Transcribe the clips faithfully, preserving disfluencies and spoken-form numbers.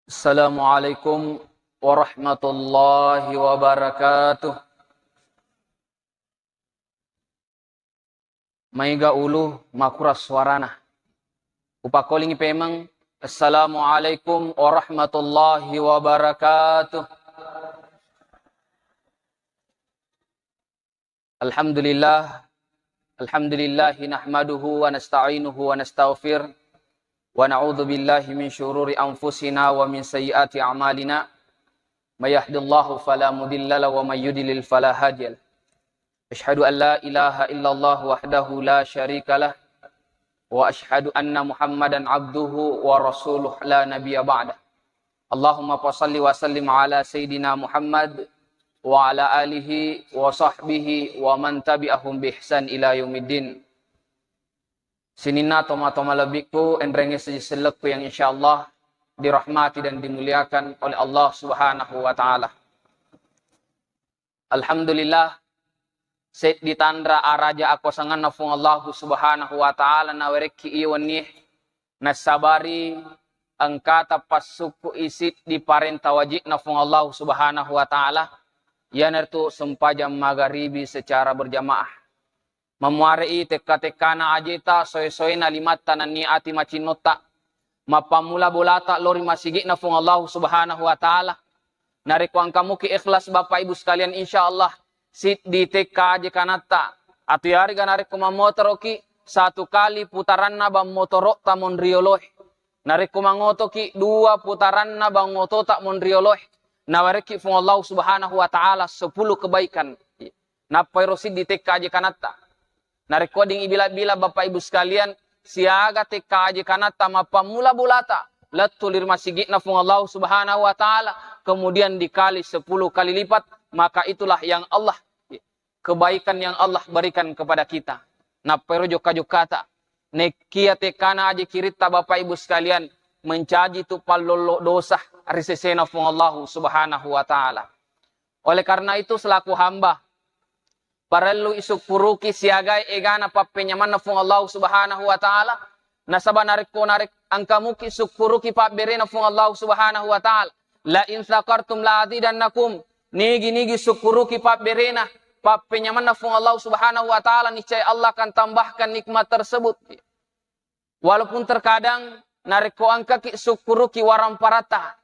Assalamualaikum warahmatullahi wabarakatuh. Maega ulu makurang suarana. Upakolingi pemeng. Assalamualaikum warahmatullahi wabarakatuh. Alhamdulillah. Alhamdulillahi nahmaduhu wa nasta'inuhu wa nastaghfir. Wa na'udzu billahi min syururi anfusina wa min sayyiati a'malina. May yahdillahu fala mudilla lahu wa may yudlil fala hadiya lah. Asyhadu an la ilaha illallah wahdahu la syarika lah. Wa asyhadu anna Muhammadan abduhu wa rasuluh la nabiyya ba'dah. Allahumma fasalli wa sallim ala sayyidina Muhammad wa ala alihi wa sahbihi wa man tabi'ahum bi ihsan ila yaumiddin. Sininna toma-toma lebbiku, enrengnge seji sellekku yang insyaallah dirahmati dan dimuliakan oleh Allah Subhanahu wa Ta'ala. Alhamdulillah, seddi tanra araja akuasanganna Fuang Allahu Subhanahu wa Ta'ala nawerekki iya wennie, nassabari engkata passukku'i siddi parenta wajibna Fuang Allahu Subhanahu wa Ta'ala, iyanaritu sempajang magaribi secara berjamaah. Mamuare'i tekka-tekkana ajeta, soe-soena limatta nennia ati macinnotta. Mappammula bolata lao ri masigi'na Fuang Allahu Subhanahu wa Ta'ala. Narekko engka muki ikhlas, Bapak Ibu sekalian, insyaallah siddi tekka aje kanatta. Atu yarega narekko mammotoroki, satu kali putaranna bang motoro'ta monrioloe. Narekko mangotoki, dua putaranna bang otota monrioloe. Nawerekki Fuang Allahu Subhanahu wa Ta'ala sepuluh kebaikan. Nappa ero siddi tekka aje kanatta. Narekko ding ibila-bila, Bapak Ibu sekalian, siaga tekka aje kanatta mappammula bolata lettu ri masigi'na Fuang Allahu Subhanahu wa Ta'ala, kemudian dikali sepuluh kali lipat, maka itulah yang Allah, kebaikan yang Allah berikan kepada kita. Nappa ero jokka-jokkata, nekkia tekkana aje kiritta, Bapak Ibu sekalian, mencaji tu pallollo dosa ri sesena Fuang Allahu Subhanahu wa Ta'ala. Oleh karena itu, selaku hamba, parellu isukkuruki siagai egana pappenyamanna Fuang Allahu Subhanahu wa Ta'ala. Nasaba narekko narek-, engka muki sukkuruki pabberena Fuang Allahu Subhanahu wa Ta'ala, "La in syakartum la azidannakum." Nigi-nigi sukkuruki pabberena, pappenyamanna Fuang Allahu Subhanahu wa Ta'ala, niscaya Allah akan tambahkan nikmat tersebut. Walaupun terkadang narekko engkaki sukkuruki waramparatta,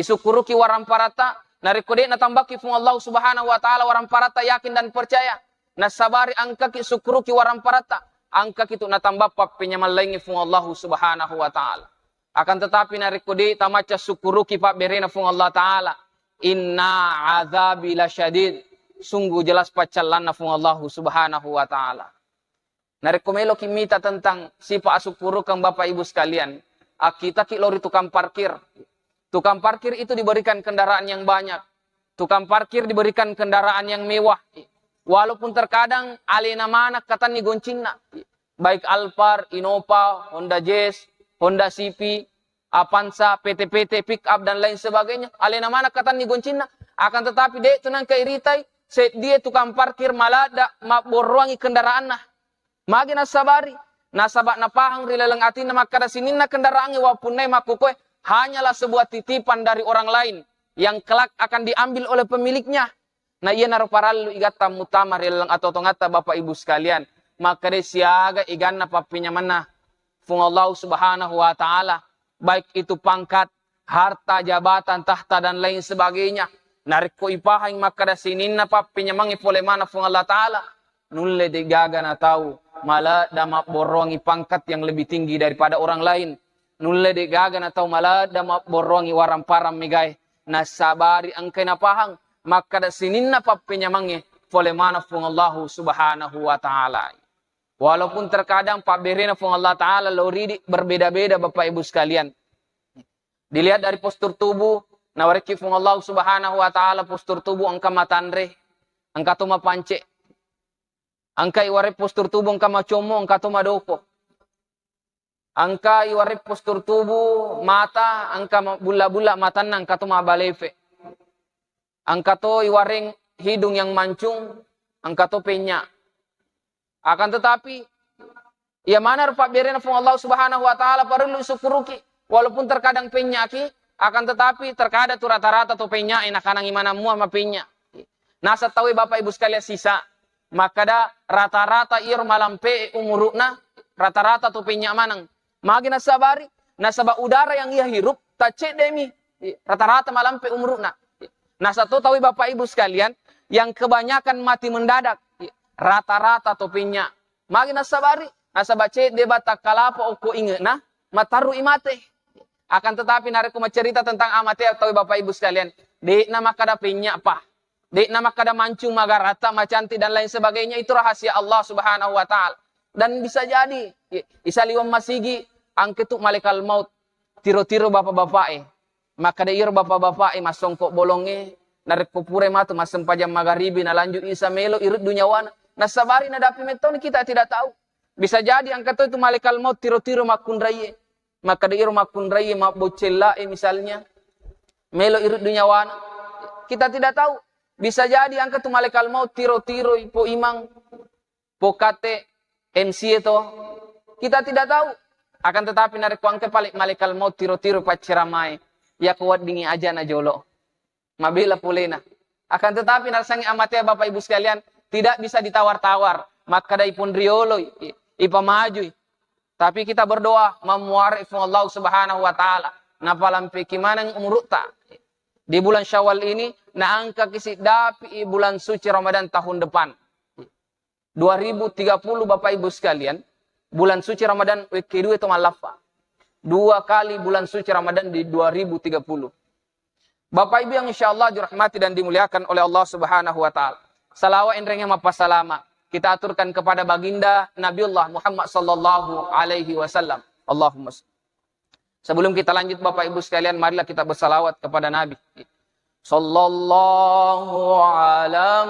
isukkuruki waramparatta, narekko de' natambaki Fuang Allahu Subhanahu wa Ta'ala waramparatta, yakin dan percaya, nassabari engkaki sukkuruki waramparatta, engkaki tu natamba pappenyameng laingngi Fuang Allahu Subhanahu wa Ta'ala. Akan tetapi narekko de' tamacca sukkuruki pabberena Fuang Allah Ta'ala, "Inna azabi lasyadid." Sungguh jelas paccallanna Fuang Allahu Subhanahu wa Ta'ala. Narekko meloki mita tentang sipa asukkurukeng, Bapak Ibu sekalian, akkitaki lao ri tukang parkir. Tukang parkir itu diberikan kendaraan yang banyak. Tukang parkir diberikan kendaraan yang mewah. Walaupun terkadang alena maneng katanni goncinna. Baik Alphard, Innova, Honda Jazz, Honda C V, Avanza, P T P T, pick up, dan lain sebagainya. Alena maneng katanni goncinna. Akan tetapi, de' tu nengka iritai, seddie tukang parkir maladda mabborroangi kendaraanna. Magi nassabari? Nasaba napahang ri laleng atinna makkada sininna kendaraangnge wappunnai makkukoe hanyalah sebuah titipan dari orang lain yang kelak akan diambil oleh pemiliknya. Na iyanaro parellu igatta muttama ri laleng atotongatta, Bapak Ibu sekalian. Makkeda siaga eganna pappenyamenna Fuang Allah Subhanahu wa Ta'ala, baik itu pangkat, harta, jabatan, tahta, dan lain sebagainya. Narekko ipahang makkeda sininna pappenyamengnge pole maneng Fuang Allah Ta'ala, nulle de'gaga natau maladda mabborroangi pangkat yang lebih tinggi daripada orang lain. Nulle de'gaga natau maladda mabborroangi waramparang megae. Nassabari engkai napahang makkeda sininna pappenyamengnge pole maneng Fuang Allahu Subhanahu wa Ta'ala. Walaupun terkadang pabberena Fuang Allah Ta'ala lao ridi berbeda-beda, Bapak Ibu sekalian. Dilihat dari postur tubuh, nawarekki Fuang Allah Subhanahu wa Ta'ala postur tubuh engka matanre, engka to mapance, engka iware postur tubuh engka macommo, engka to madoko. Engka iware postur tubuh mata, engka ma-, bulla-bulla matanna, engka to mabalefe. Engka to iwareng hidung yang mancung, engka to penya. Akan tetapi, iya maneng pabberena Fuang Allah Subhanahu wa Ta'ala parellu isukkuruki. Walaupun terkadang penyaki, Akan tetapi terkadang tu rata-rata to pennya e nakanangi maneng mua mapenya. Nasa tauwe Bapak Ibu sekalian sisa, makkada rata-rata iyaro malampe umuru'na, rata-rata to pennya maneng. Magi nasabari? Nasaba udara yang ia hirup tacceddemi, rata-rata malampe umuru'na. Nasa to tauwe Bapak Ibu sekalian yang kebanyakan mati mendadak, rata-rata to pennya. Magi nasabari? Nasaba cedde ba takkalapa okko inge'na, matarru'i mate. Akan tetapi narekko macerita tentang amatea tauwe Bapak Ibu sekalian, de'na makkada pennya pa. De'na makkada mancung magaratta, macantik dan lain sebagainya, itu rahasia Allah Subhanahu wa Ta'ala. Dan bisa jadi, i-, isaliweng masigi, angke tu malaikat maut, tiro-tiro bapak-bapak e. Makkada iro bapak-bapak e, massongko bolong e, narekko pura matu massempajang magaribi, nalanjut isa melo iruddu nyawana. Nasabari nadapi mettoni, kita tidak tahu. Bisa jadi angka to itu malaikat maut tiro-tiro makkunrai e. Makkada iro makkunrai e, mabboccella e misalnya. Melo iruddu nyawana. Kita tidak tahu. Bisa jadi angka tu malaikat maut tiro-tiro i po imang, po kate, M C e to. Kita tidak tahu. Akan tetapi narekko angka pale malaikat maut tiro-tiro pacceramae, yako weddingi aja na jolo. Mabela polena. Akan tetapi nasengngi amatea Bapak Ibu sekalian, tidak bisa ditawar-tawar. Makkada ipun rioloi, i-, ipamajui. Tapi kita berdoa, mammuare Puang Allah Subhanahu wa Ta'ala. Napalampeki maneng umurutta. Di bulan Syawal ini, naangkaki siddapi bulan suci Ramadan tahun depan. Dua ribu tiga puluh, Bapak Ibu sekalian, bulan suci Ramadan wekke dua itu mallaffa. Dua kali bulan suci Ramadan di dua ribu tiga puluh. Bapak Ibu yang insya Allah dirahmati dan dimuliakan oleh Allah Subhanahu wa Ta'ala. Salawat enrengnya mappasalama kita aturkan kepada baginda Nabiullah Muhammad sallallahu alaihi wasallam. Allahumma salli. Sebelum kita lanjut, Bapak Ibu sekalian, marilah kita bersalawat kepada Nabi. Sallallahu ala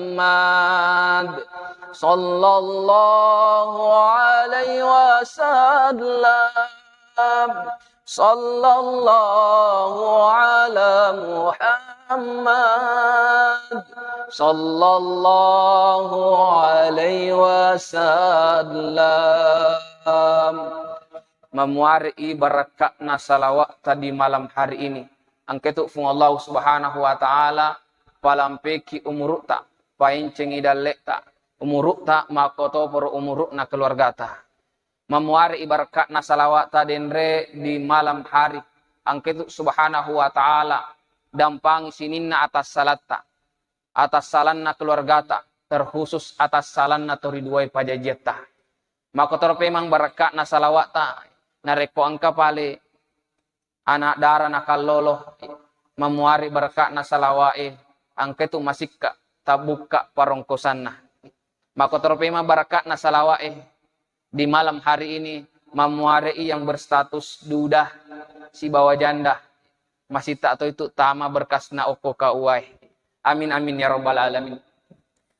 Muhammad. Sallallahu alaihi wasallam. Sallallahu ala Muhammad. Sallallahu alaihi wasallam. Mamuare'i barakka'na salawa'ta di malam hari ini. Angketu Puang Allah Subhanahu wa Ta'ala palampeki umuru'ta, paencengi dalle'ta, umuru'ta makkotoparo umuru'na keluargata. Mamuare'i barakka'na salawa'ta denre di malam hari. Angketu Subhanahu wa Ta'ala dampangi sininna atas salatta, atas salanna keluargata, terkhusus atas salanna toriduai pajajiatta. Makkotoro pemang barakka'na salawa'ta, narekko engka pale anak dara nakallolo, mamuari barakka'na salawa'e, engka tu masikka tabbukka parongkosanna. Makkotoro pemang barakka'na salawa'e di malam hari ini, mamuare'i yang berstatus duda sibawa janda, masitta to itu tama berkasna okko kauwae. Amin, amin ya rabbal alamin.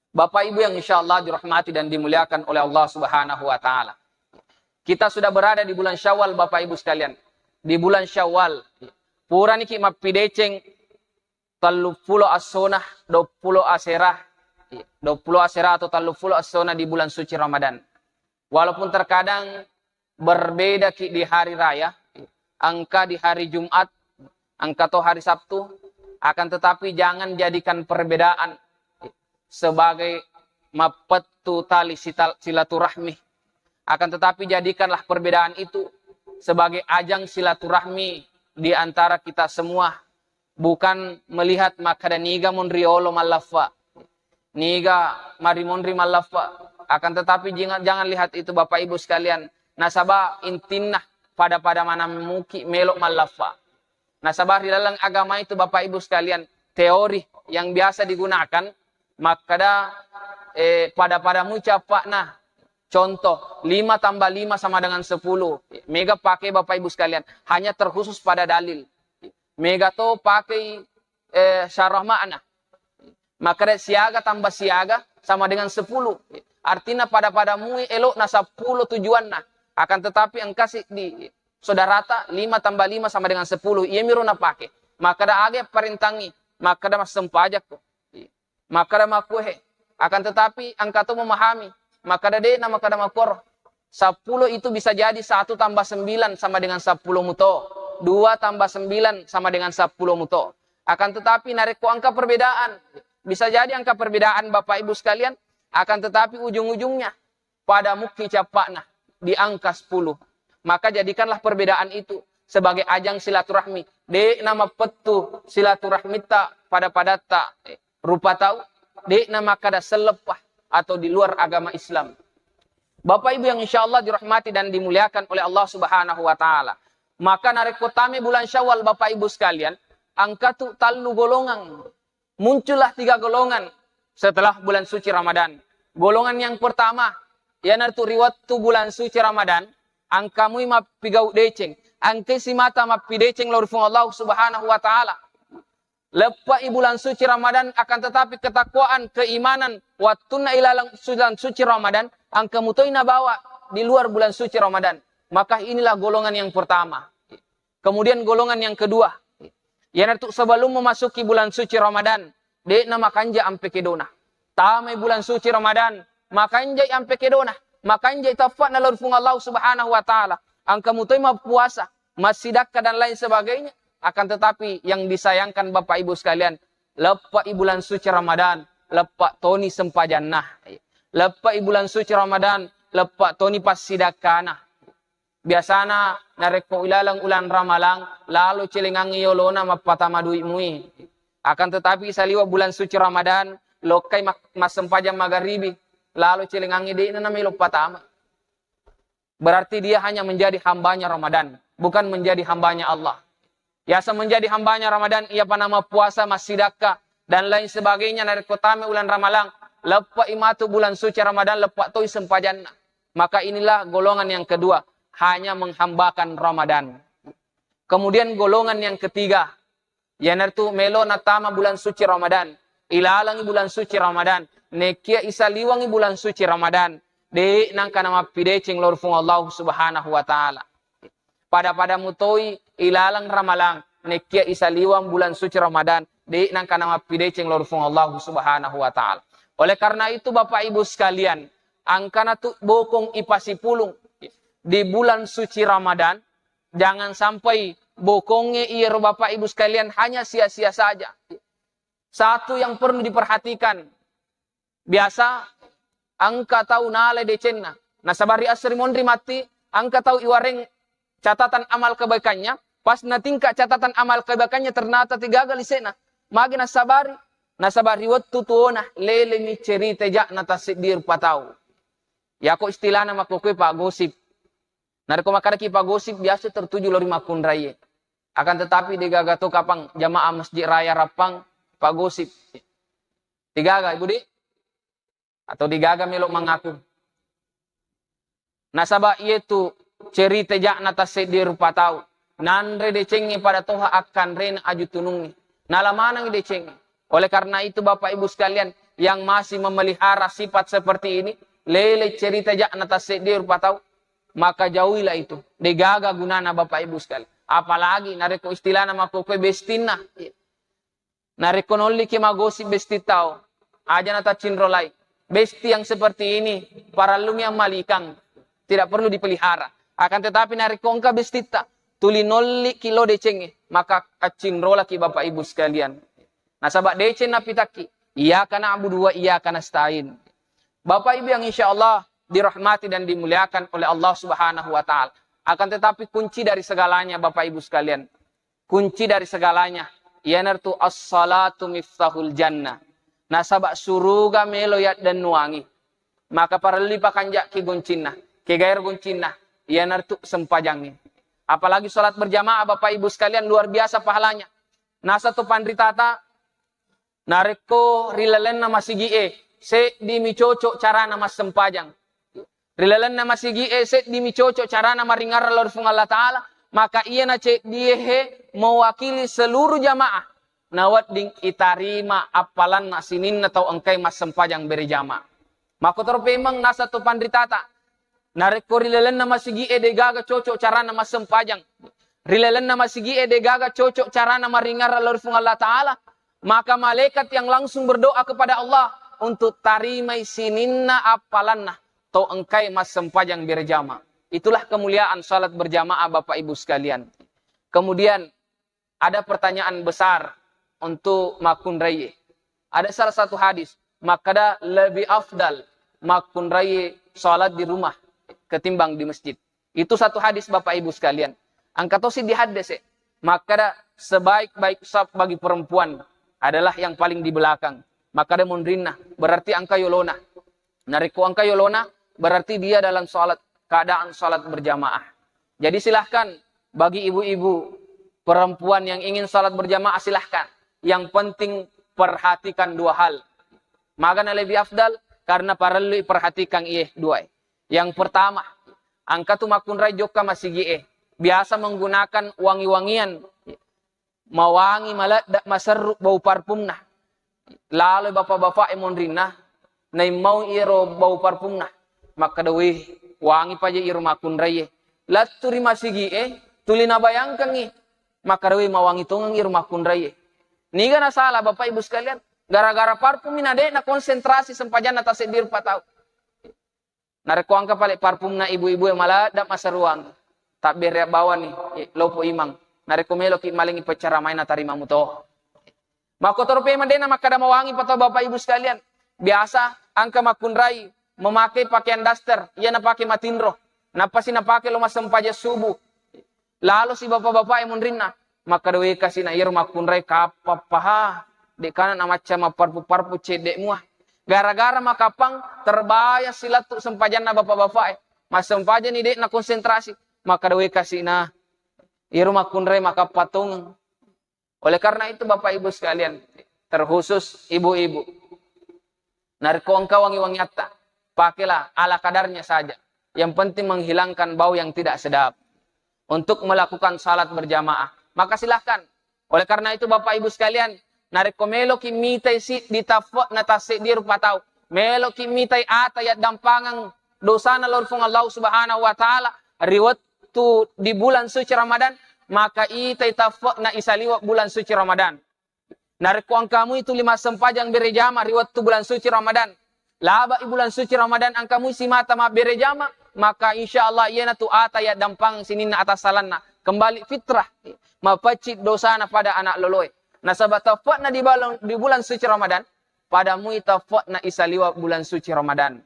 Bapak Ibu yang insya Allah dirahmati dan dimuliakan oleh Allah Subhanahu wa Ta'ala. Kita sudah berada di bulan Syawal, Bapak Ibu sekalian. Di bulan Syawal, puraniki mappideceng telluppulo assona, duappulo asera, duappulo asera atau telluppulo assona di bulan suci Ramadan. Walaupun terkadang berbeda ki di hari raya, engka di hari Jumat, engka to hari Sabtu, akan tetapi jangan jadikan perbedaan sebagai mappettu tali sital-, silaturahmi. Akan tetapi jadikanlah perbedaan itu sebagai ajang silaturahmi di antara kita semua, bukan melihat makkada niga monri olo mallaffa, niga marimonri mallaffa. Akan tetapi jinga-, jangan lihat itu, Bapak Ibu sekalian. Nasaba intinna pada-pada manammuki melo mallaffa. Nasaba ri laleng agama itu, Bapak Ibu sekalian, teori yang biasa digunakan makkada, eh, pada-pada mucappa'na. Contoh, lima tambah lima sama dengan sepuluh. Mega pakai, Bapak Ibu sekalian, hanya terkhusus pada dalil. Mega to pakai, eh, syarah makna. Makkada siaga tambah siaga sama dengan sepuluh. Artinya pada-pada mui elokna sepuluh tujuanna. Akan tetapi engka siddi saudarata lima tambah lima sama dengan sepuluh. Iya miro napake. Makkada aga parintangi. Makkada massempajakko. Makkada makkuhe. Akan tetapi engka to memahami. Makkada de na makkada makkoro. Sepuluh itu bisa jadi satu tambah sembilan sama dengan sepuluh muto. dua tambah sembilan sama dengan sepuluh muto. Akan tetapi, narekko angka perbedaan, bisa jadi angka perbedaan, Bapak Ibu sekalian, akan tetapi ujung-ujungnya pada mukki cappa'na di angka sepuluh. Maka jadikanlah perbedaan itu sebagai ajang silaturahmi. De'na mappettu silaturahmitta pada-padatta rupa tau, de'na makkada selleppah atau di luar agama Islam. Bapak Ibu yang insya Allah dirahmati dan dimuliakan oleh Allah Subhanahu wa Ta'ala. Maka narekko tame bulan Syawal, Bapak Ibu sekalian, angka tu tallu golongan. Muncullah tiga golongan setelah bulan suci Ramadan. Golongan yang pertama, iyanaritu ri wettu bulan suci Ramadan, angkamui mappigau deceng, angkai simata mappideceng lao ri Puang Allah Subhanahu wa Ta'ala. Leppe'i bulan suci Ramadan, akan tetapi ketakwaan, keimanan, wattunna ilaleng bulan suci Ramadan, angka mutoi nabawa di luar bulan suci Ramadan. Maka inilah golongan yang pertama. Kemudian golongan yang kedua, iyanaritu sebelum memasuki bulan suci Ramadan, de'na makanja ampe kedona. Tamai bulan suci Ramadan, makanjai ampe kedona, makanjai tappa'na lao ri Puang Allah Subhanahu wa Ta'ala. Angka mutoi mappuasa, massidakka dan lain sebagainya. Akan tetapi yang disayangkan Bapak Ibu sekalian, leppe'i bulan suci Ramadan, leppe' toni sempajanna. Leppe'i bulan suci Ramadan, leppe' toni passidakkana. Biasana narekko ilaleng ulang Ramalang, lalo celengangngi yolona mappatama dui' mui. Akan tetapi saliweng bulan suci Ramadan, lokkai mak-, massempajang magaribi, lalo celengangngi de'na namelo patama. Berarti dia hanya menjadi hambanya Ramadan, bukan menjadi hambanya Allah. Yaseng menjadi hambanya Ramadan, iyapa namappuasa, massidakka, dan lain sebagainya, narekko tame ulang Ramalang, leppe'i matu bulan suci Ramadan, leppe' toi sempajanna. Maka inilah golongan yang kedua, hanya menghambakan Ramadan. Kemudian golongan yang ketiga, iyanaritu melo natama bulan suci Ramadan, ilalangi bulan suci Ramadan, nekia isaliwangi bulan suci Ramadan, de' nangka namappideceng lao ri Puang Allah Subhanahu wa Ta'ala. Pada-pada mutoi ilalang Ramalang, nekia isaliwang bulan suci Ramadan, de' nangka namappideceng lao ri Puang Allah Subhanahu wa Ta'ala. Oleh karena itu, Bapak Ibu sekalian, angkana tu bokong ipasipulung di bulan suci Ramadan, jangan sampai bokongnge iyaro Bapak Ibu sekalian hanya sia-sia saja. Satu yang perlu diperhatikan, biasa engka tau nalai decenna. Nasaba ri esso ri monri matti, engka tau iwareng catatan amal kebaikannya, pas natingka catatan amal kebaikannya ternyata tegaga lise'na. Magi nasabari? Nasaba ri wettu tuona, lelemi cerita ja'na tasseddi rupa tau. Yako istilahna makkokkoe paggosip. Narekko makkedaki paggosip, biasa tertuju lao ri makkunraie. Akan tetapi, degaga to kapang jamaah Masjid Raya Rappang paggosip. Degaga, Ibu Di? Atau degaga melo mangaku? Nasaba iyatu cerita ja'na tasseddi rupa tau. Nanre decengnge pada toha akkanrena aju tunungnge. Nala manengngi decengnge. Oleh karena itu, Bapak Ibu sekalian, yang masih memelihara sifat seperti ini, lele cerita ja'na tasseddi rupa tau, maka jauhilah itu. Degaga gunana, Bapak Ibu sekalian. Apalagi narekko istilahna makkokkoe bestinna. Narekko nolliki maggosip besti tau, aja nataccinrolai. Besti yang seperti ini parellumi ammalikang, tidak perlu dipelihara. Akan tetapi narekko engka bestitta, tuli nolliki lo decengnge, maka accinrolaki Bapak Ibu sekalian. Nasaba deceng napitakki, iyyaka na'budu wa iyyaka nasta'in. Bapak Ibu yang insya Allah dirahmati dan dimuliakan oleh Allah Subhanahu wa Ta'ala. Akan tetapi kunci dari segalanya, Bapak Ibu sekalian, kunci dari segalanya, iyanaritu as-salatu miftahul jannah. Nasaba suruga melo yaddennuangi, maka parellu pakanja'ki goncinna. Kegaero goncinna? Iyanaritu sempajangnge. Apalagi salat berjamaah, Bapak Ibu sekalian, luar biasa pahalanya. Nasa to panritata, narekko ri lalenna masigi'e, seddimi cocok carana massempajang. Ri lalenna masigi'e, seddimi cocok carana maringarra lao ri Puang Allah Ta'ala, maka iyana ceddie he mewakili seluruh jamaah, nawedding itarima appalanna sininna tau engkai massempajang berjamaah. Makkotoro pemeng nasa to panritata, narekko ri lalenna masigi'e degaga cocok carana massempajang, ri lalenna masigi'e degaga cocok carana maringarra lao ri Puang Allah Ta'ala, maka malaikat yang langsung berdoa kepada Allah untuk tarimai sininna appalanna to engkai massempajang berjamaah. Itulah kemuliaan salat berjamaah, Bapak Ibu sekalian. Kemudian ada pertanyaan besar untuk makkunrai. Ada salah satu hadis, makkeda lebih afdal makkunrai salat di rumah ketimbang di masjid. Itu satu hadis, Bapak Ibu sekalian. Engka tosi di hadis, eh, makkeda sebaik-baik saf bagi perempuan adalah yang paling di belakang. Makkeda munrinna, berarti engka yolona. Narekko engka yolona, berarti dia dalam salat, keadaan salat berjamaah. Jadi silahkan bagi ibu-ibu perempuan yang ingin salat berjamaah, silahkan. Yang penting perhatikan dua hal. Magana lebih afdal? Karena parellu perhatikan iye dua. Yang pertama, engka tu makkunrai jokka masigi e, biasa menggunakan wangi-wangian, mawangi maledda maserru bau parfumna. Lalo bapak-bapak e monrinna, naimmau iyaro bau parfumna. Makkeda, "Wih, wangi paja iyaro makkunrai e." Lettu ri masigi e, tuli nabayangkangi. Makkeda, "Wih, mawangi tongeng iyaro makkunrai e." Niga nasala, Bapak Ibu sekalian? Gara-gara parfum mi na de' na konsentrasi sempajanna taseddi rupa tau. Narekko engka pale parfumna ibu-ibu e maladda maseruang, tabbere bawani, eh, lopo imang. Narekko meloki malengi peccaramae natarima muto. Makkotoro pe madena makkada mawangi pa tau Bapak Ibu sekalian. Biasa engka makkunrai memakai pakaian daster, iya napake matinro. Nappasi napake lo massempajang subuh. Lalo si bapak-bapak e munrinna, makkeda, "We kasi na iyaro makkunrai kapang paha, de' kana namacca mapparpu-parpu cedde' mua." Gara-gara makappang terbayang si lettu sempajanna bapak-bapak e. Massempajani de' na konsentrasi. Makkeda, "We kasi na iyaro makkunrai makappang tongeng." Oleh karena itu Bapak Ibu sekalian, terkhusus ibu-ibu, narekko engka wangi-wangiatta, pakailah ala kadarnya saja. Yang penting menghilangkan bau yang tidak sedap untuk melakukan salat berjamaah. Maka silahkan. Oleh karena itu Bapak Ibu sekalian, narekko meloki mitai si di taffe'na tasseddi rupa tau, meloki mitai ata yaddampangang dosana lao ri Puang Allah Subhanahu wa Ta'ala ri wettu di bulan suci Ramadan, maka itai taffe'na isaliweng bulan suci Ramadan. Narekko engkamui tuli massempajang bere jama ri wettu bulan suci Ramadan, labe'i bulan suci Ramadan engkamui simata mabbere jama, maka insya Allah iyanatu ata yaddampangang sininna atassalanna. Kembali fitrah, mapecci dosana pada anak loloe. Nasaba taffe'na di balon-, di bulan suci Ramadan, pada mui taffe'na isaliweng bulan suci Ramadan.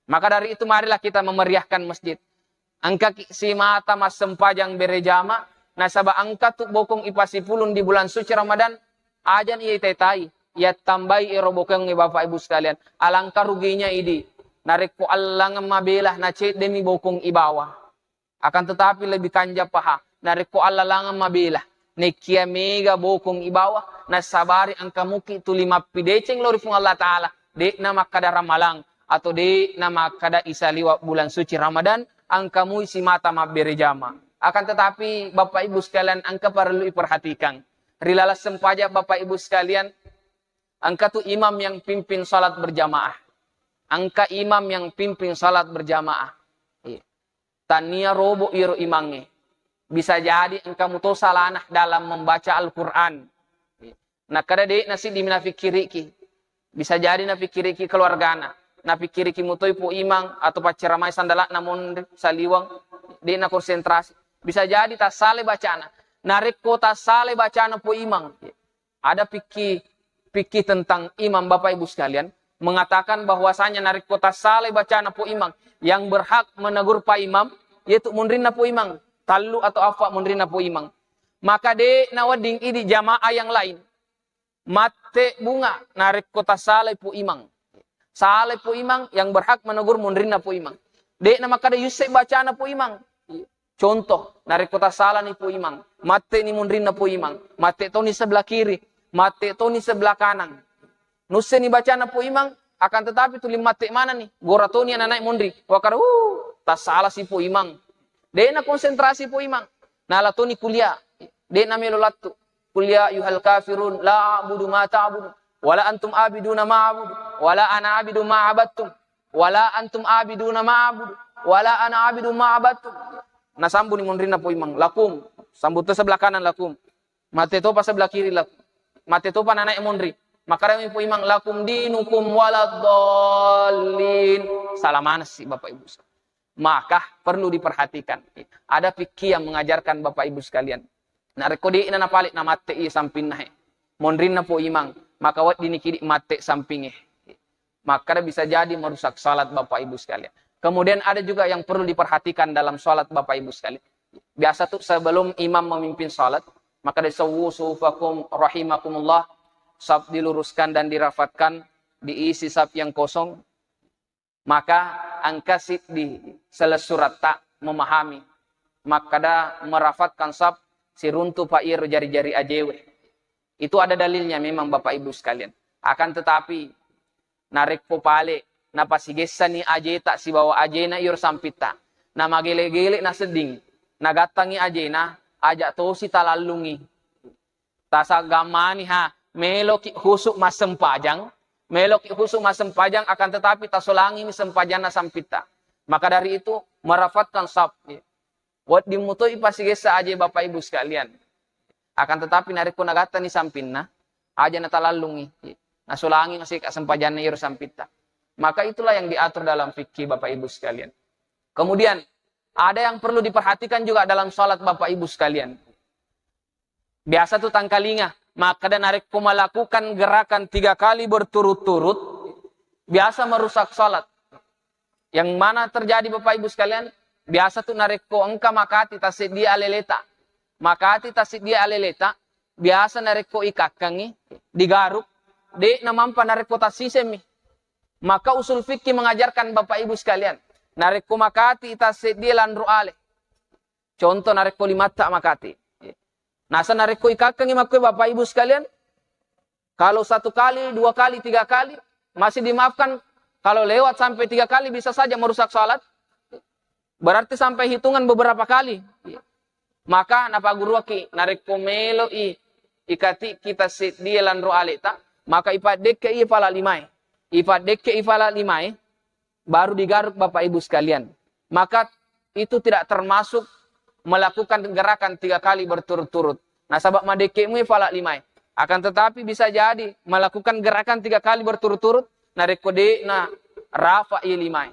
Maka dari itu marilah kita memeriahkan masjid. Engkaki simata massempajang bere jama, nasaba engka tu bokong ipasipulung di bulan suci Ramadan, ajani itai-tai, yattambai ero bokongnge Bapak Ibu sekalian. Alangkah ruginya idi, narekko allangeng mabela naceddemi bokong ibawa. Akan tetapi lebih kanja paha, narekko allalangeng mabela, nekkia mega bokong ibawa, nasabari engka muki tuli mappideceng lao ri Puang Allah Ta'ala, de'na makkada ramalang, atau de'na makkada isaliweng bulan suci Ramadan, engka mui simata mabbere jama. Akan tetapi, Bapak Ibu sekalian, engka parellu iperhatikan. Ri laleng sempajang, Bapak Ibu sekalian, engka tu imam yang pimpin salat berjamaah. Engka imam yang pimpin salat berjamaah. Iya. Tania robo iyaro imangnge. Bisa jadi engka muto salana dalam membaca Al-Quran. Iya. Nakkada de'na siddi nafikkiriki. Bisa jadi nafikkiriki keluargana. Nafikkiriki mutoi po imang atau pacceramai sandala'na monri saliweng. De'na konsentrasi. Bisa jadi tassalai bacana. Narekko tassalai bacana po imang. Ada fikih, fikih tentang imam, Bapak Ibu sekalian, mengatakan bahwasanya narekko tassalai bacana po imang, yang berhak menegur pa imam, yaitu munrinna po imang, tallu atau affa munrinna po imang. Maka de' nawedding idi jamaah yang lain matte bunga narekko tassalai po imang. Salai po imang, yang berhak menegur munrinna po imang. De'na makkada yusse bacana po imang. Contoh, narekko tassalani po imang, matteni munrinna po imang, matte toni sebelah kiri, matte toni sebelah kanan. Nusseni bacana po imang, akan tetapi tuli matte manani, gora toni ananae munri. Wakkada, uh, tassala si po imang. De'na konsentrasi po imang. Nala toni kuliah, de'na melo lattu. Qul ya ayyuhal kafirun, la a'budu ma ta'budun, wala antum abiduna ma a'budu, wala ana abidu ma abattum, wala antum abiduna ma a'budu, wala ana abidu ma abattum. Nasambuni munrinna po imang, lakum. Sambung to sebelah kanan, lakum. Mate topa sebelah kiri, lakum. Mate topa nanae munri. Makkarami po imang, lakum dinukum waladdallin. Salah maneng si Bapak Ibu. Maka perlu diperhatikan. Ada fikih yang mengajarkan Bapak Ibu sekalian. Narekko de'na napale namatte i sampinna he, monrinna po imang, maka weddiniki di matte sampinge. Makkada bisa jadi merusak salat, Bapak Ibu sekalian. Kemudian ada juga yang perlu diperhatikan dalam salat, Bapak Ibu sekalian. Biasa tuh sebelum imam memimpin salat, maka disawwu sufufakum rahimakumullah, saf diluruskan dan dirapatkan, diisi saf yang kosong. Maka engka siddi selessuretta memahami makkada merafatkan saf siruntu pa iyaro jari-jari ajewe. Itu ada dalilnya memang, Bapak Ibu sekalian. Akan tetapi, narekko pale napasigessani ajeta sibawa ajena iyaro sampitta, namagele-gele nasedding, nagattangi ajena, aja tosi talallungi. Tasaggammani ha, meloki khusu massempajang, meloki khusu massempajang, akan tetapi tasolangimi sempajanna sampitta. Maka dari itu, merafatkan saf. Wedding mutoi pasigessa aje, Bapak Ibu sekalian. Akan tetapi narekko nagattani sampinna, aja natalallungi. Nasolangi masika sempajanna iyaro sampitta. Maka itulah yang diatur dalam fikih, Bapak Ibu sekalian. Kemudian, ada yang perlu diperhatikan juga dalam salat, Bapak Ibu sekalian. Biasa tu tangkalinga, makkada narekko melakukan gerakan tiga kali berturut-turut, biasa merusak salat. Yang mana terjadi, Bapak Ibu sekalian? Biasa tu narekko engka makati tasseddie aleleta. Makati tasseddie aleleta, biasa narekko ikakkangi, digaruk, de namampa narekko tassisemmi. Maka usul fikih mengajarkan, Bapak Ibu sekalian, narekko makati tasseddie lanro ale. Contoh, narekko limatta makati. Nasa narekko ikakkangi makkue, Bapak Ibu sekalian, kalau satu kali, dua kali, tiga kali, masih dimaafkan. Kalau lewat sampai tiga kali, bisa saja merusak salat. Berarti sampai hitungan beberapa kali. Maka napaguruaki, narekko melo i ikati kita seddie lanro aleta, maka ipaddekke i pala limae. Ipaddekke i pala limae, baru digaruk, Bapak Ibu sekalian. Maka itu tidak termasuk melakukan gerakan tiga kali berturut-turut. Nasaba madekkemu pala limae. Akan tetapi bisa jadi melakukan gerakan tiga kali berturut-turut, narekko de na rafa i limae.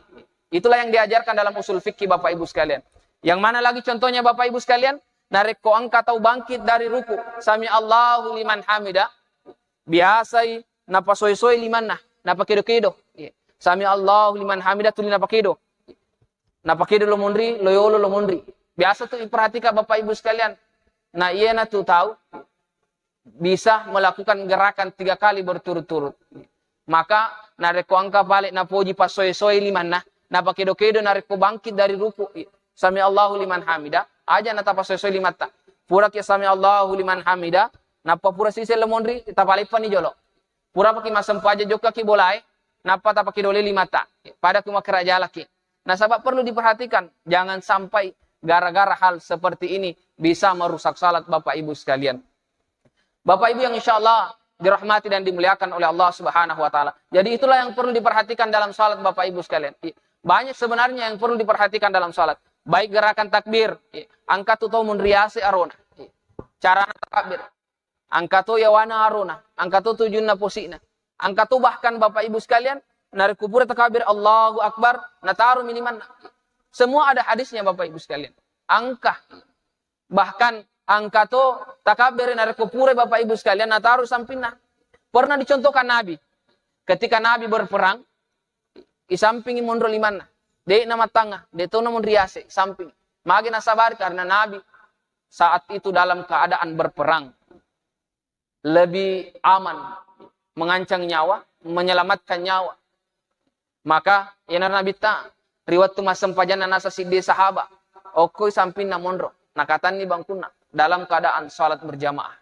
Itulah yang diajarkan dalam usul fikih, Bapak Ibu sekalian. Yang mana lagi contohnya, Bapak Ibu sekalian? Narekko engka tau bangkit dari ruku, sami Allahu liman hamida, biasai napasoe-soe limanna, napakedo-kedo. Iya. Sami Allahu liman hamida tuli napakedo. Napakedo lo monri, lo yolo lo monri. Biasa tu iperhatikan, Bapak Ibu sekalian. Nah, iyana tu tau bisa melakukan gerakan tiga kali berturut-turut. Maka narekko engka pale napoji passoe-soe limanna, napakedo-kedo narekko bangkit dari ruku, sami Allahu liman hamida, aja natapasoe-soe limatta. Puraki sami Allahu liman hamida, nappa pura sise lo monri, tapaleppani jolo. Pura paki massempajang, jokkaki bolae, nappa tapakedole limatta. Pada ku makkarajalaki. Nasaba perlu diperhatikan, jangan sampai gara-gara hal seperti ini bisa merusak salat, Bapak Ibu sekalian. Bapak Ibu yang insya Allah dirahmati dan dimuliakan oleh Allah Subhanahu wa Ta'ala. Jadi, itulah yang perlu diperhatikan dalam salat, Bapak Ibu sekalian. Banyak sebenarnya yang perlu diperhatikan dalam salat. Baik gerakan takbir, angka tu to munriase arona. Carana takbir. Angka to yawana arona, angka to tujunna posina. Angka to bahkan, Bapak Ibu sekalian, narekko pura takabir Allahu Akbar, nataro mi limanna. Semua ada hadisnya, Bapak Ibu sekalian. Angka, bahkan angka to takabir narekko pura, Bapak Ibu sekalian, nataro sampinna. Pernah dicontohkan Nabi, ketika Nabi berperang, isampingi monro limanna, de na mattanga, de to na monri ase, samping. Magi nasabari? Karena Nabi saat itu dalam keadaan berperang, lebih aman, mengancang nyawa, menyelamatkan nyawa. Maka, iyana Nabitta, ri wettu massempajanna nasa siddi sahaba, okkoi sampinna monro, nakatanni bangkunna dalam keadaan salat berjamaah.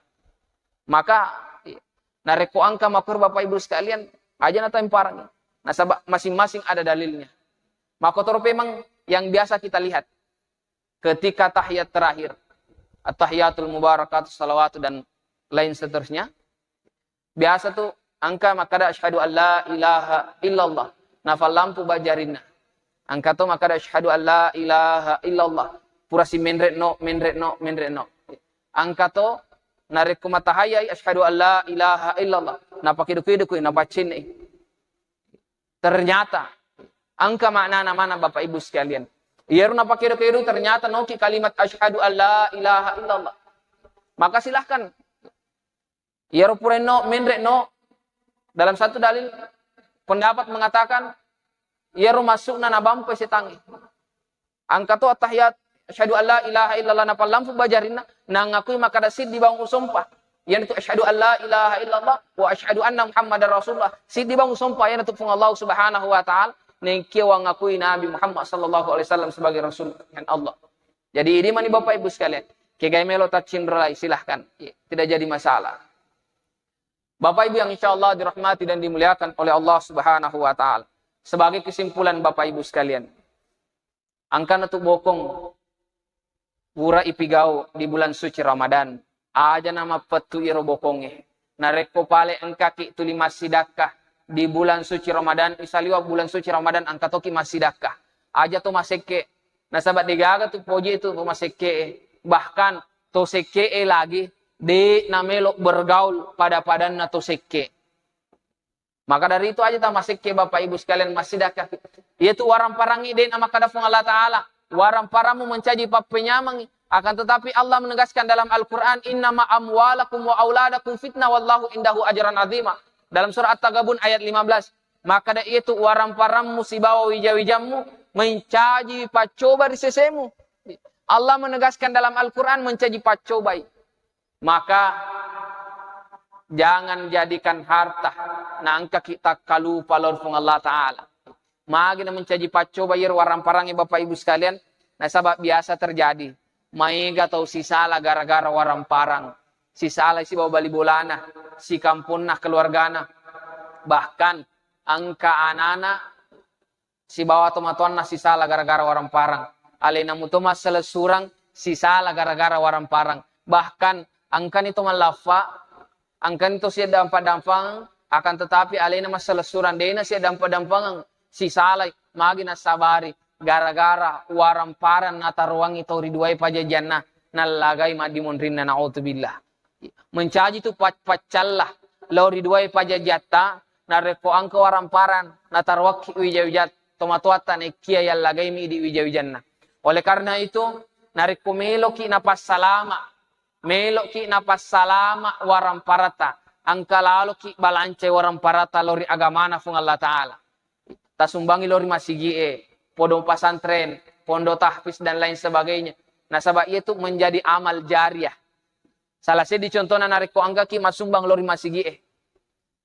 Maka, narekko angka makkoro, Bapak Ibu sekalian, aja natamparangi. Nasaba masing-masing ada dalilnya. Makkotoro memang yang biasa kita lihat ketika tahiyat terakhir, at-tahiyatul mubarakatuh, salawatu, dan lain seterusnya. Biasa tu angka makkada, "Asyhadu an la ilaha illallah." Nafallampu bajarinna. Angka to makkada, "Asyhadu an la ilaha illallah." Pura si menre no, menre no, menre no. Angka to narekko matahayai, "Asyhadu an la ilaha illallah." Napakedo-kedo kui, napaccenne. Ternyata, angka maknana mana, Bapak Ibu sekalian. Iyaro napakedo-kedo, ternyata noki kalimat asyhadu an la ilaha illallah. Maka silahkan. Iyaro purainno menre'no, dalam satu dalil pendapat mengatakan iyaro massu'na nabampai setangnge. Engka to attahiyat, asyhadu alla ilaha illallah, napallampu bajarinna, nangakui makkada siddi bawang usompa. Iyanatu asyhadu alla ilaha illallah wa asyhadu anna Muhammadar Rasulullah. Siddi bawang usompa iyanatu Puang Allah Subhanahu wa Ta'ala, nengkia wangakui Nabi Muhammad sallallahu alaihi wasallam sebagai Rasul Allah. Jadi, idi mani Bapak Ibu sekalian, kegai melo taccinrolai, silahkan. Tidak jadi masalah. Bapak Ibu yang insya Allah dirahmati dan dimuliakan oleh Allah Subhanahu wa Ta'ala. Sebagai kesimpulan Bapak Ibu sekalian, engkana tu bokong pura ipigau di bulan suci Ramadan. Aja na mappettu iro bokongnge. Narekko pale engkaki tuli massidakka di bulan suci Ramadan, misaliwa bulan suci Ramadan engka toki massidakka. Aja to masekke. Nasaba degaga tu poji tu to masekke. Bahkan to sekke lagi de namelo bergaul pada-padanna to sekke. Maka dari itu aja ta masekke Bapak Ibu sekalian massidakka. Iyatu warang parangi de na makkada Puang Allah Ta'ala. Warang parangmu mencaji pappenyamangi. Akan tetapi Allah menegaskan dalam Al-Quran, innama amwalakum wa auladakum fitnah wallahu indahu ajran azima. Dalam surah At-Taghabun ayat lima belas. Makkada iyatu warang parangmu sibawa wija-wijammu mencaji paccoba ri sesemu. Allah menegaskan dalam Al-Quran mencaji paccobai. Maka jangan jadikan harta naengkaki takkalupa lao ri Puang Allah Ta'ala. Magi na mencaji paccoba iyaro warang parangnge Bapak Ibu sekalian, nasaba biasa terjadi. Maega tau sisala gara-gara warang parang. Sisala sibawa bali bolana, sikamponna, keluargana. Bahkan engka anana sibawa tomatoanna sisala gara-gara warang parang. Alena muto massalessurang sisala gara-gara warang parang. Bahkan engkani to mallaffa, engkani to siaddampa-dampangeng, akan tetapi alena massalessurang dena siaddampa-dampangeng, sisalai, magi nassabari gara-gara warang parang nataroangngi tau ri duae pajajianna, nallagai maddimonrinna, naudzubillah. Mencaji tu pac-, paccalla lao ri duae pajajiatta, narekko engka warang parang nataroakki wija-wija tomatoatta, naekkia yallagaimi idi wija-wijanna. Oleh karena itu, narekko meloki napassalama, meloki napassalama warang parata, engka laloki balancai warang parata lao ri agamana Puang Allah Ta'ala. Tasumbangi lao ri masigi'e, pondok pesantren, pondok tahfiz dan lain sebagainya. Nasaba iyatu menjadi amal jariah. Salah seddi contona narekko engkaki masumbang lao ri masigi'e.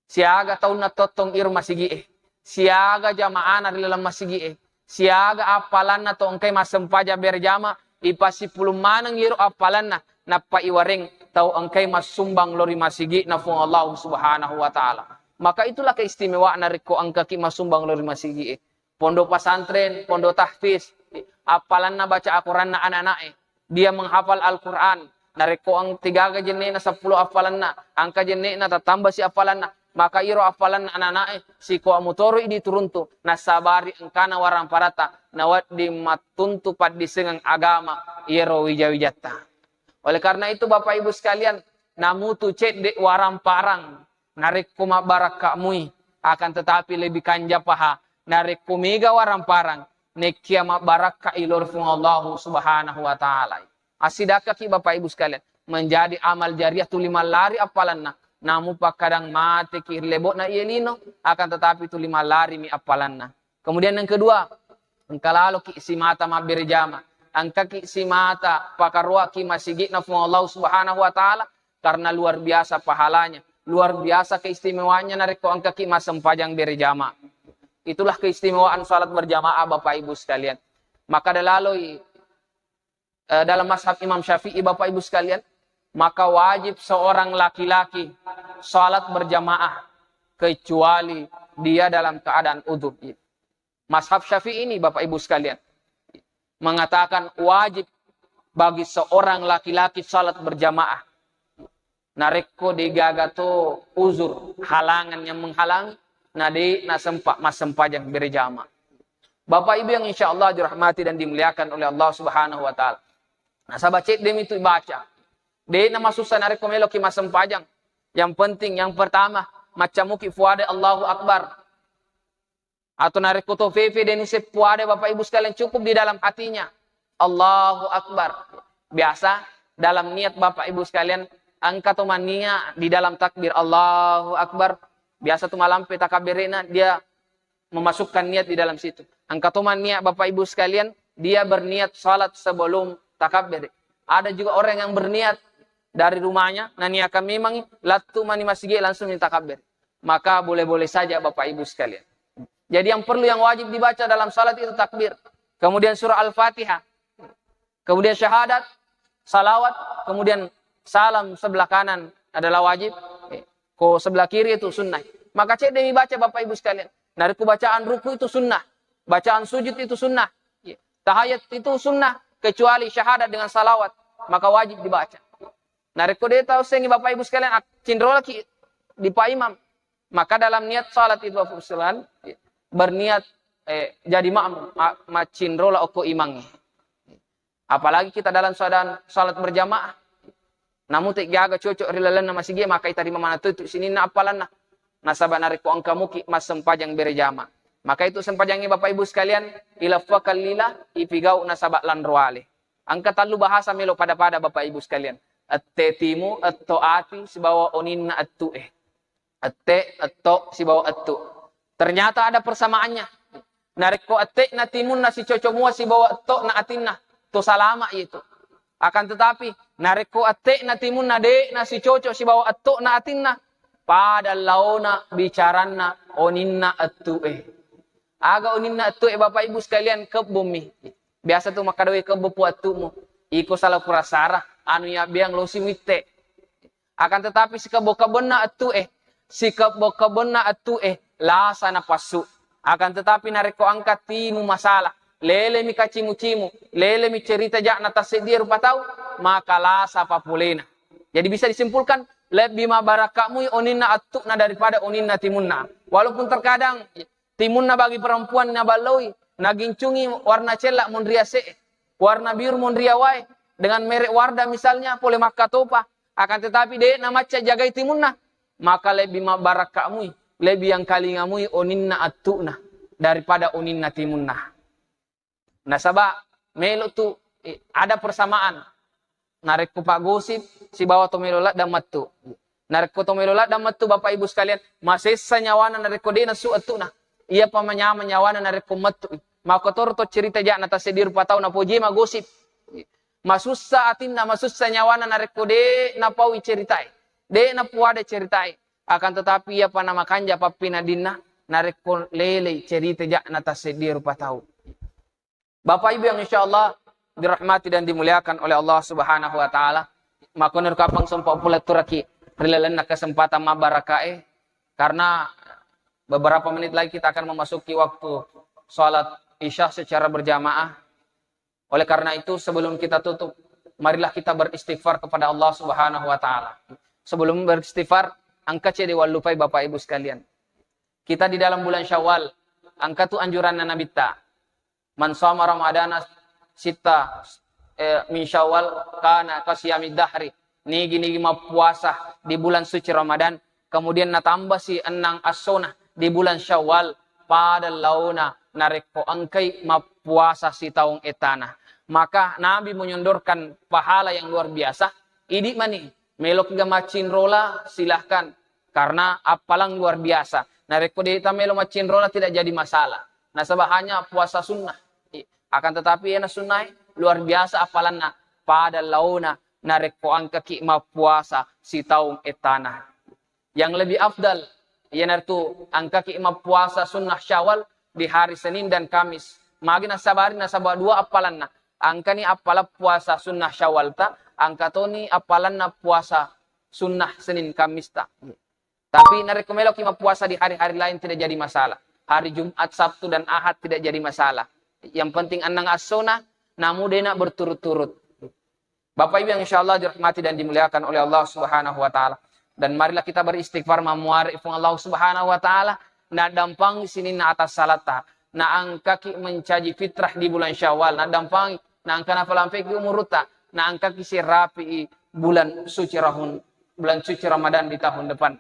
Siaga taunna tottong iro masigi'e. Siaga jamaana ri laleng masigi'e. Siaga appalanna to engkai massempajang berjama, ipasipulung maneng iro appalanna, nappa iwareng tau engkai massumbang lao ri masigi'na Puang Allah Subhanahu wa Ta'ala. Maka itulah keistimewaanna rekko engkaki massumbang lao ri masigi'e. Pondok pesantren, pondok tahfiz, appalanna baca Al-Quranna anak-anak'e, dia menghafal Al-Quran, narekko ang-, tigaga jenne'na seppulo appalanna, engka jenne'na tattambasi appalanna, maka iro appalanna anak-anak'e sikoa mutoroi dituruntu, nassabari engkana warang parata, nawedding mattuntu paddisengeng agama iyaro wija-wijatta. Oleh karena itu, Bapak Ibu sekalian, namutu cedde warang parang narekko mabbarakka mui, akan tetapi lebih kanja paha narekko mega warang parang, nekkia mabbarakka i lao ri Puang Allahu Subhanahu wa Ta'ala. Assidakkaki Bapak Ibu sekalian, menjadi amal jariah tuli mallari appalanna, namu pakkadang mateki ri lebo'na iye lino, akan tetapi tuli mallari mi appalanna. Kemudian yang kedua, engka laloki simata mabbere jama, engkaki simata pakaroaki masigi'na Puang Allahu Subhanahu wa Ta'ala, karena luar biasa pahalanya, luar biasa keistimewaannya narekko engkaki massempajang berjamaah. Itulah keistimewaan salat berjamaah, Bapak Ibu sekalian. Maka dalaloi, eh, dalam mazhab Imam Syafi'i, Bapak Ibu sekalian, maka wajib seorang laki-laki salat berjamaah kecuali dia dalam keadaan udzur. Mazhab Syafi'i ini, Bapak Ibu sekalian, mengatakan wajib bagi seorang laki-laki salat berjamaah. Narekko degaga to uzur, halangan yang menghalangi, na de nasempa massempajang berjamaah. Bapak Ibu yang insya Allah dirahmati dan dimuliakan oleh Allah Subhanahu wa Ta'ala. Nasaba ceddemi tu baca. De namasussa narekko meloki massempajang. Yang penting, yang pertama, maccamuki fuade Allahu Akbar. Atau narekko to fefe deni seppuade, Bapak Ibu sekalian, cukup di dalam hatinya. Allahu Akbar. Biasa dalam niat, Bapak Ibu sekalian, engka to mania di dalam takbir Allahu Akbar, biasa tu malampe takabbere'na, dia memasukkan niat di dalam situ. Engka to mania, Bapak Ibu sekalian, dia berniat salat sebelum takabbere. Ada juga orang yang berniat dari rumahnya, naniakan memang lattu mani masigi langsung takabbere. Maka boleh-boleh saja, Bapak Ibu sekalian. Jadi yang perlu, yang wajib dibaca dalam salat itu takbir. Kemudian surah Al-Fatihah. Kemudian syahadat, salawat, kemudian salam sebelah kanan adalah wajib. Eh, ko sebelah kiri itu sunnah. Maka cedde mi baca, Bapak Ibu sekalian. Narekko bacaan ruku itu sunnah, bacaan sujud itu sunnah. Iya. Tahayat itu sunnah, kecuali syahadat dengan salawat, maka wajib dibaca. Narekko de tau sengi, Bapak Ibu sekalian, ak-, cinrolaki di Pak Imam, maka dalam niat salat itu, Bapak Ibu sekalian, berniat, eh, jadi makmum, ma-, macinrola okko imangnge. Apalagi kita dalam keadaan salat berjamaah. Namu te gaga cocok ri lalenna masigi, maka itarima manatu itu sininna appalanna. Nasaba narekko engka muki massempajang berjamaah. Maka itu sempajangnge, Bapak Ibu sekalian, ilaffakan lila, ipigau nasaba lanroale. Engka tallu bahasa melo pada-pada, Bapak Ibu sekalian. Ette timu, etto ati, sibawa oninna ettu e. Ette, etto, sibawa ettu. Ternyata ada persamaannya. Narekko ette na timunna sicoco mua sibawa etto na atinna, to salama itu. Akan tetapi, narekko ette na timunna de na sicoco sibawa etto na atinna, pada laona bicaranna oninna ettu e. Aga oninna ettu e, Bapak Ibu sekalian, kebbommi. Biasa tu makkadawai kebbo pu ettumu. Iko salah kurasara, anu ya biang losi muitte. Akan tetapi sikebbo-kebbonna ettu e, sikebbo-kebbonna ettu e, lasa napassu. Akan tetapi narekko engka timu masalah, lelemi kacimu-cimu, lelemi cerita ja'na tasseddie rupa tau, maka lasa papolena. Jadi bisa disimpulkan, lebbi mabarakka mui oninna ettu'na daripada oninna timunna. Walaupun terkadang timunna bagi perempuan naballoi, nagincungi warna cella monri ase, warna biru monri awae, dengan merek Wardah misalnya, pole makkatopa, akan tetapi de namacca jagai timunna, maka lebbi mabbarakka mui, lebbi yangkalinga mui oninna ettu'na daripada oninna timunna. Nasaba melo tu, eh, ada persamaan. Narekko paggosip sibawa to melo ladda mettu. Narekko to melo ladda mettu, Bapak Ibu sekalian, masessa nyawana narekko de nasu ettu'na. Iya pa manyameng nyawana narekko mettu. Makkotoro to cerita ja'na tasseddie rupa tau napoji magosip. Masussa atinna, masussa nyawana narekko de napaui ceritae. De napuada ceritae. Akan tetapi iya pa namakanja pappinadinna narekko lelei cerita ja'na tasseddie rupa tau. Bapak Ibu yang insya Allah dirahmati dan dimuliakan oleh Allah Subhanahu wa Ta'ala, makkoniro kapang sempat pula turaki ri lalenna kesempatan mabarakae, karena beberapa menit lagi kita akan memasuki waktu salat Isya secara berjamaah. Oleh karena itu, sebelum kita tutup, marilah kita beristighfar kepada Allah Subhanahu wa Ta'ala. Sebelum beristighfar, engka cedde wallupai, Bapak Ibu sekalian. Kita di dalam bulan Syawal, engka tu anjuranna Nabitta. "Man shoma Ramadana sitta, eh, min Syawal kana kasiyami dahri." Nigi-nigi mappuasa di bulan suci Ramadan, kemudian natambasi ennang essona di bulan Syawal, pada laona narekko engkai mappuasa sitaung ettana. Maka Nabi menyondorkan pahala yang luar biasa. Idi mani, meloki ga maccinrola, silahkan. Karena appalang luar biasa. Narekko de tamelo maccinrola tidak jadi masalah. Nasaba hanya puasa sunnah. I-, akan tetapi ena sunnah luar biasa appalanna pada laona narekko engkaki mappuasa sitaung ettana. Yang lebih afdal iyanaritu engkaki mappuasa sunnah Syawal di hari Senin dan Kamis. Magi nasabari nasaba dua appalanna. Engkani appalang puasa sunnah Syawalta, engka toni appalanna puasa sunnah Senin Kamista. Tapi narekko meloki mappuasa di hari-hari lain tidak jadi masalah. Hari Jumat, Sabtu, dan Ahad tidak jadi masalah. Yang penting ennang essona, namu dena berturut-turut. Bapak Ibu yang insya Allah dirahmati dan dimuliakan oleh Allah Subhanahu wa Ta'ala. Dan marilah kita beristighfar mamuare Puang Allah Subhanahu wa Ta'ala, naddampang sininna atas salata, na engkaki mencaji fitrah di bulan Syawal, naddampang, na engka nafalampeki umurutta, na engkaki sirapi bulan suci rahun, bulan suci Ramadan di tahun depan.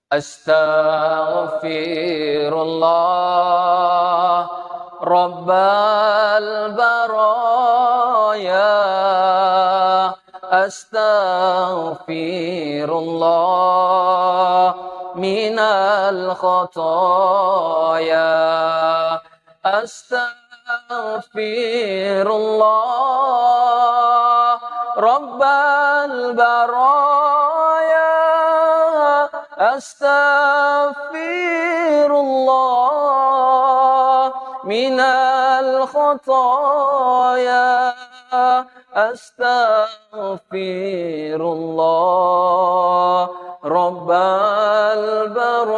Astaghfirullah. رب البرايا، أستغفر الله من الخطايا، أستغفر الله رب البرايا، أستغفر الله من الخطايا، أستغفر الله رب البرايا،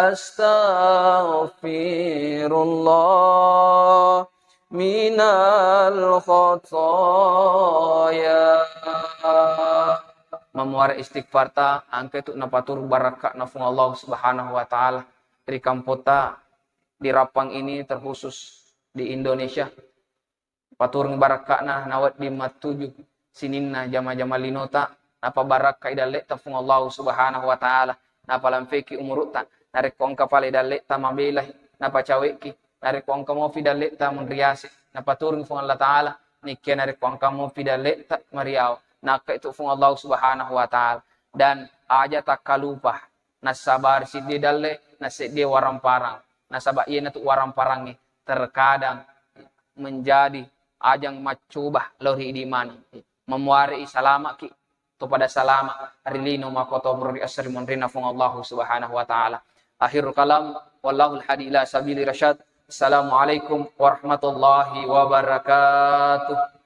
أستغفر الله من الخطايا. Mamuare istighfarta, engka tu napaturung barakka'na Fuang Allah Subhanahu wa Ta'ala ri kampotta di Rappang ini, terkhusus di Indonesia. Paturung barakka'na nawedding mattuju sininna jama-jama linota, napabarakkai dalle'ta Fuang Allah Subhanahu wa Ta'ala, napalamfeki umurutta, narekko engka pale dalle'ta mabelai, napacawekki, narekko engka mofi dalle'ta munriase, napaturung Fuang Allah Ta'ala, nikkia narekko engka mofi dalle'ta mariawa, nakkai tu Fuang Allah Subhanahu wa Ta'ala. Dan aja takkalupa, nassabari siddi dalle, naseddie waramparang. Nasaba iyanatu waramparangnge terkadang menjadi ajang maccoba lao ri idi maneng. Mamuarei salama'ki, to pada salama ri lino makkotoparo ri esso ri monrinna Fuang Allahu Subhanahu wa Ta'ala. Akhirul kalam, wallahul hadi ila sabili rasyad. Assalamualaikum warahmatullahi wabarakatuh.